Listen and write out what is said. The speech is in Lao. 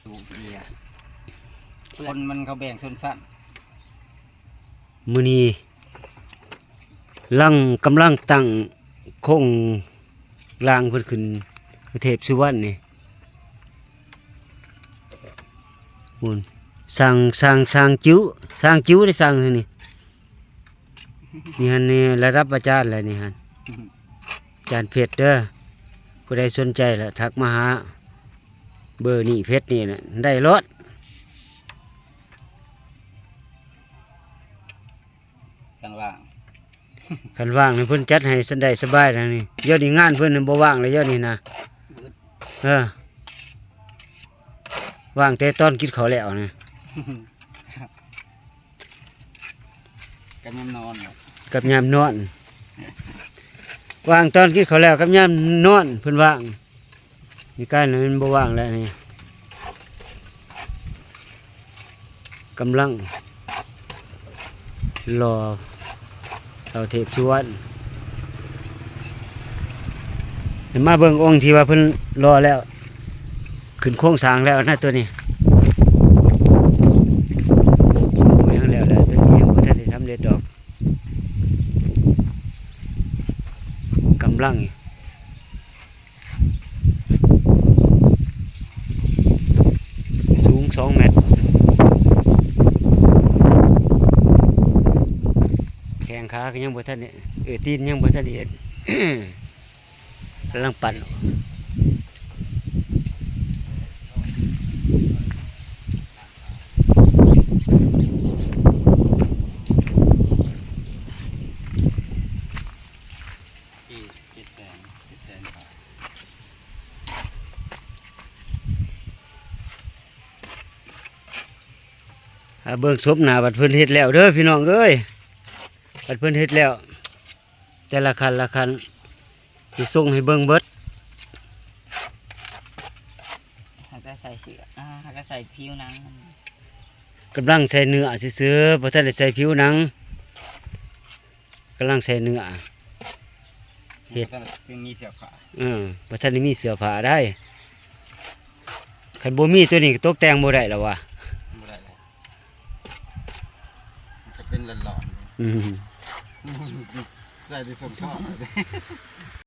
ສູງເອີຍ ຄົນມັນເຂົາແບ່ງຊົນຊັ້ນ. ມື້ນີ້ລັງ ກຳລັງຕັ້ງໂຄງລ່າງເພິ່ນຂຶ້ນ ເທບສຸວັນນີ້ ພຸ້ນ ສ້າງ ສ້າງ ສ້າງຈິ້ວ ສ້າງຈິ້ວໄດ້ສ້າງນີ້ ນີ້ຫັ້ນ ນີ້ລະດັບອາຈານແລ້ວນີ້ຫັ້ນ ອາຈານເພັດເດີ. ຜູ້ໃດສົນໃຈລະທັກມາຫາເບີນີ້ ເພັດນີ້ນະ ໄດ້ໂລດ ຄັນວ່າງ ຄັນວ່າງນີ້ເພິ່ນຈັດໃຫ້ໄດ້ສະບາຍແລ້ວນີ້. ດຽວນີ້ງານເພິ່ນບໍ່ວ່າງແລ້ວ ດຽວນີ້ນະ ເອີ ວ່າງແຕ່ຕອນກິນເຂົ້າແລ້ວນະ. ກັບຍາມນອນ ກັບຍາມນອນ ວ່າງຕອນກິນເຂົ້າແລ້ວກັບຍາມນອນ ເພິ່ນວ່າງ. ນີ້ກາຍນະ ມັນບໍ່ວ່າງແລ້ວນີ້ ກຳລັງລໍເສົາເທບສຸວັນ. ມາເບິ່ງອົງທີ່ວ່າເພິ່ນຫຼໍ່ແລ້ວ ຂຶ້ນໂຄງສ້າງແລ້ວນະ ຕົວນີ້ ຍັງແລ້ວແຫຼະ ຕົວນີ້ຍັງບໍ່ທັນໄດ້ສຳເລັດດອກ ກຳລັງ ສູງສອງແມັດ ແຂ້ງຂາກໍຍັງບໍ່ທັນໄດ້ ເອີ ຕີນຍັງບໍ່ທັນໄດ້ເຮັດ ກຳລັງປັ້ນ. ເຈັດແສນ ເຈັດແສນບາດ. ອ່າ ເບິ່ງສົບໜ້າບັດເພິ່ນເຮັດແລ້ວເດີພີ່ນ້ອງເອີຍ ບັດເພິ່ນເຮັດແລ້ວ ແຕ່ລະຂັ້ນລະຂັ້ນ ຊິສົ່ງໃຫ້ເບິ່ງເບິດ. ຫາກະໃສ່ເສື້ອ ອ່າ ຫາກະໃສ່ຜິວໜັງ ກຳລັງໃສ່ເນື້ອຊື່ໆ ບໍ່ທັນໄດ້ໃສ່ຜິວໜັງ ກຳລັງໃສ່ເນື້ອ ເຮັດ ບໍ່ທັນໄດ້ມີເສື້ອຜ້າ ເອີ ບໍ່ທັນໄດ້ມີເສື້ອຜ້າໄດ໋. ຄັນບໍ່ມີຕົວນີ້ກໍຕົກແຕ່ງບໍ່ໄດ້ແລ້ວຫວາ ບໍ່ໄດ້ແລ້ວ ມັນຈະເປັນຫຼອນໆ ອືມ ໃສ່ໄດ້ສົມຊອບ.